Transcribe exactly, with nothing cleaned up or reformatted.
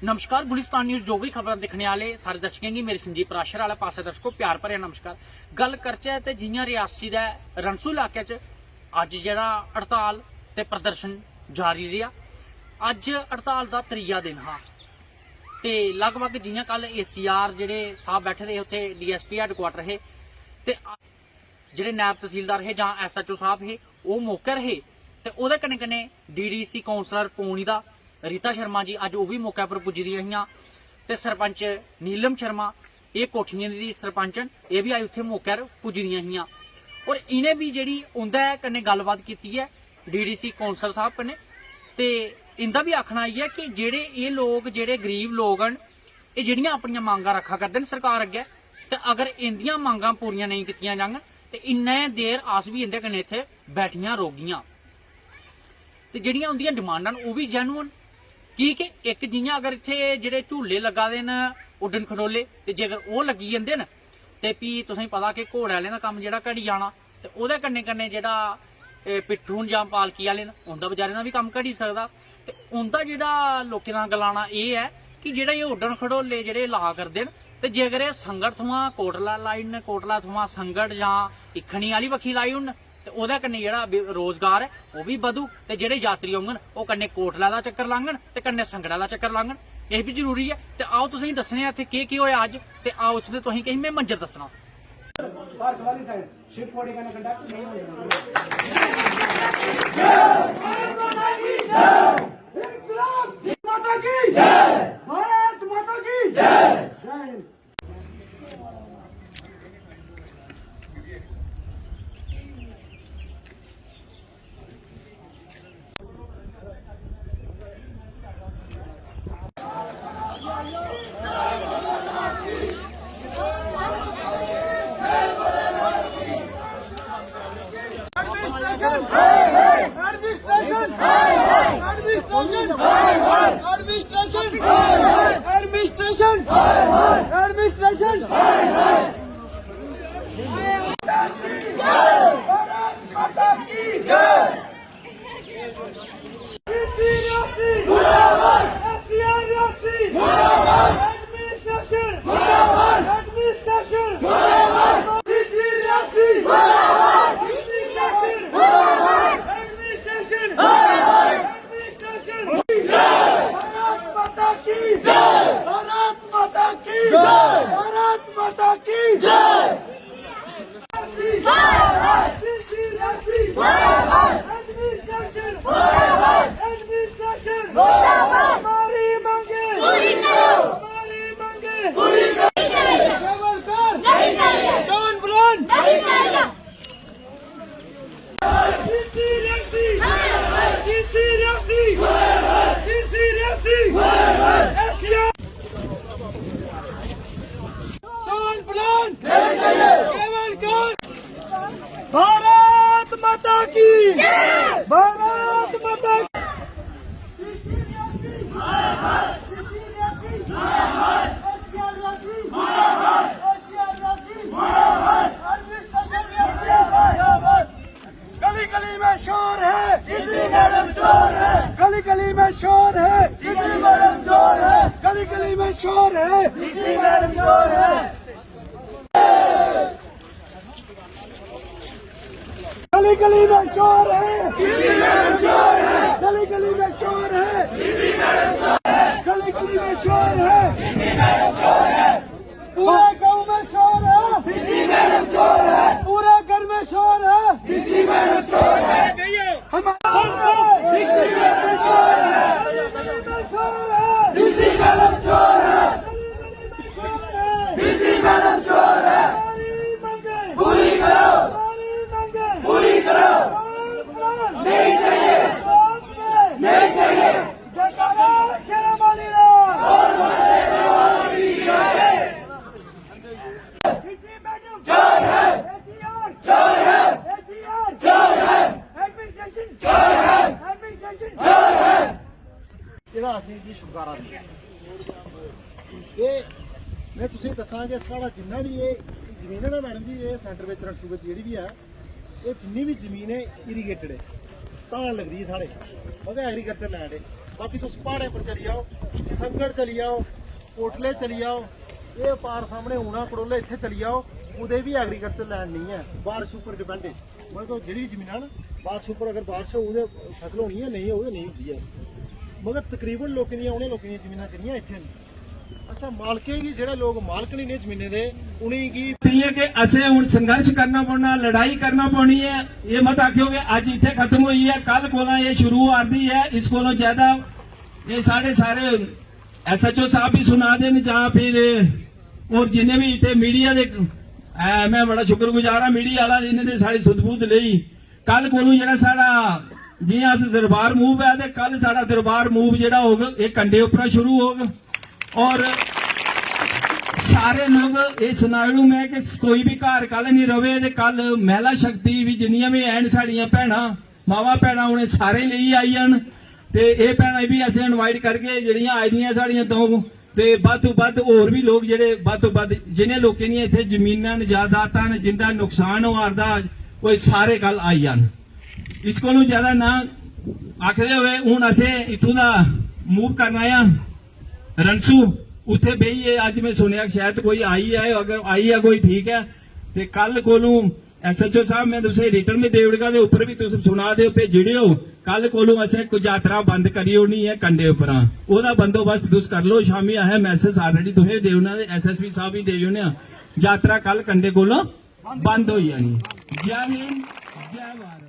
नमस्कार, गुलिस्तान न्यूज डोगरी खबरां दिक्खने आह्ले सारे दर्शकें गी मेरी संजीव पराशर आह्ले पासै दर्शको प्यार भरेआ नमस्कार। गल्ल करचै ते जि'यां रियासी दे रनसू इलाके च अज्ज जेह्ड़ा हड़ताल ते प्रदर्शन जारी रेहा, अज्ज हड़ताल दा त्रीया दिन हा ते लगभग जि'यां कल एसीआर जेह्ड़े साहब बैठे दे हे उत्थे डीएसपी हैडक्वार्टर हे ते जेह्ड़े नायब तहसीलदार हे जां एसएचओ साहब हे, ओह् मौके पर हे ते ओह्दे कन्नै कन्नै डीडीसी काउंसलर पौनी दा रीता शर्मा जी अज्ज ओह् बी मौके पर पुज्जी दियां हियां ते सरपंच नीलम शर्मा, एह् कोठियें दी सरपंच न, एह् बी अज्ज उत्थै मौके पर पुज्जी दियां हियां और इ'नें बी जेह्ड़ी उं'दे कन्नै गल्लबात कीती ऐ डीडीसी काउंसलर साहब कन्नै ते इं'दा बी आखना इ'यै कि जेह्ड़े एह् लोक जेह्ड़े गरीब लोक न एह् जेह्ड़ियां अपनियां मंगां रक्खा करदे न सरकार अग्गै ते अगर इंदियां मंगां पूरियां नेईं कीतियां जाङन ते इन्ने देर अस बी इंदे कन्नै इत्थै बैठियां रौह्गियां ते जेह्ड़ियां उंदियां डिमांडां न ओह् बी जेन्युइन। की के इक जि'यां अगर इत्थै जेह्ड़े झूले लग्गा दे न उड्डन खटोले ते जेकर ओह् लग्गी जंदे न ते फ्ही तुसेंगी पता कि घोड़े आह्लें दा कम्म जेह्ड़ा घटी जाना ते ओह्दे कन्नै कन्नै जेह्ड़ा एह् पिट्ठू न जां पालकी आह्ले न उं'दा बचारें दा बी कम्म घटी सकदा। ते उं'दा जेह्ड़ा लोकें दा गलाना एह् ऐ कि जेह्ड़ा एह् उड्डन खडोले जेह्ड़े ला करदे न ते जेकर एह् संगत थमां कोटला लाई ओड़न, कोटला थमां संगत जां इक्खनी आह्ली बक्खी लाई ओड़न ते ओह्दे कन्नै जेह्ड़ा बे-, रोजगार ऐ ओह् बी बधू ते जेह्ड़े यात्री औङन ओह् कन्नै कोटला दा चक्कर लाङन ते कन्नै संगड़ा दा चक्कर लाङन। एह् बी जरूरी ऐ। ते आओ तुसेंगी दस्सने आं इत्थै केह् केह् होएआ अज्ज ते आओ इत्थूं दे तुसेंगी किश में मंजर दस्सना। भारत वाली साइड शिव खोड़ी कन्नै कंडक्ट नहीं होने देना। भारत माता की जय। भारत माता की जय। जय Hind. Administration! Administration! Administration! Administration! Administration! Bharat माता की जय। डीसी रियासी मुर्दाबाद। एससीआर रियासी मुर्दाबाद। एडमिनिस्ट्रेशन मुर्दाबाद। एडमिनिस्ट्रेशन मुर्दाबाद। डीसी रियासी मुर्दाबाद। एडमिनिस्ट्रेशन मुर्दाबाद। एडमिनिस्ट्रेशन मुर्दाबाद। एडमिनिस्ट्रेशन। भारत माता की जय। भारत माता की जय। भारत माता की जय। Don't plan! केवल कर! भारत माता की! भारत माता की! गली गली में शोर है, डीसी मैडम चोर है। गली गली में शोर है, डीसी मैडम चोर है। गली गली में शोर है, डीसी मैडम चोर है। गली गली में शोर है, डीसी मैडम चोर है। गली गली में शोर है, डीसी मैडम चोर है। गली गली में शोर है, डीसी मैडम चोर है। पूरे गांव में शोर है, डीसी मैडम चोर है। पूरे घर में शोर है, डीसी मैडम चोर है। हमारा डीसी मैडम चोर है, डीसी मैडम चोर है। डीसी मैडम चोर है। पूरी करो, पूरी करो। नहीं चाहिए, नहीं चाहिए। एह्दा असें गी छुटकारा देना। एह् में तुसें गी दस्सां कि साढ़ा जिन्ना बी एह् जमीन ऐ ना मैडम जी, एह् सेंटर बिच रनसू बिच जेह्ड़ी बी ऐ, एह् जिन्नी बी जमीन ऐ इरीगेटेड ऐ, धान लगदी ऐ साढ़े, मतलब एग्रीकल्चर लैंड ऐ। बाकी तुस प्हाड़ें पर चली जाओ, संगड़ चली जाओ, कोटले चली जाओ, एह् पार सामने ऊना कड़ोले, इत्थै चली जाओ, कुतै बी एग्रीकल्चर लैंड नेईं ऐ, बारिश उप्पर डिपेंड ऐ। मतलब जेह्ड़ी जमीनां न, बारिश उप्पर अगर बारिश होग ते फसल होनी ऐ, नेईं होग ते नेईं होंदी ऐ। मगर तकरीबन लोकें दियां, उ'नें लोकें दियां जमीनां जेह्ड़ियां इत्थै न, अच्छा, मालकें गी, जेह्ड़े लोक मालक न इ'नें जमीनें दे, उ'नेंगी इ'यै कि असें हून संघर्ष करना पौना, लड़ाई करना पौनी ऐ। एह् मत आखेओ कि अज्ज इत्थै खत्म होई ऐ, कल कोला एह् शुरू होआ दी ऐ। इस कोला ज्यादा एह् साढ़े सारे एसएचओ साहब भी सुना दे न, जां फिर होर जिन्ने भी इत्थै मीडिया दे, ऐ, में बड़ा शुक्रगुजार आं मीडिया आह्ला, इ'नें ते साढ़ी सुध-बुध लेई। कल कोलू जेह्ड़ा साढ़ा, जि'यां अस दरबार मूव ऐ, ते कल साढ़ा दरबार मूव जेह्ड़ा होग, एह् कंडे उप्परा शुरू होग। और सारे लोग एह् सनाई ओड़ू में कि कोई बी घर कल निं र'वै, ते कल महिला शक्ति बी, जिन्नियां बी हैन साढ़ियां भैनां, मावां भैनां, उ'नें सारें लेइयै आई जान। ते एह् भैनां बी असें इनवाइट करगे, जेह्ड़ियां आई दियां साढ़ियां द'ऊं, ते बद्ध तो बद्ध होर बी लोक, जेह्ड़े बद्ध तो बद्ध, जि'नें लोकें दियां इत्थै जमीनां न, जायदादां न, जिंदा नुकसान होआ 'रदा, ओह् सारे कल आई जान। इस कोलों ज्यादा ना आखदे होए हून असें इत्थूं दा मूव करना ऐ रनसू। उत्थै बेहियै अज्ज में सुनेआ कि शायद कोई आई ऐ, अगर आई ऐ कोई ठीक ऐ। ते कल कोलू एसएचओ साहब, में तुसें रिटर्न बी देई ओड़गा, ते उप्पर बी तुस सुना दे ओ, भेजी ओड़ेओ। कल कोलू असें कोई यात्रा बंद करी ओड़नी ऐ कंडे उप्परा, ओह्दा बंदोबस्त तुस कर लो। शामी असें मैसेज ऑलरेडी तुसें देई ओड़ना ते एसएसपी साहब गी देई ओड़ने आं। यात्रा कल कंडे कोलों बंद होई जानी। जय हिंद, जय भारत।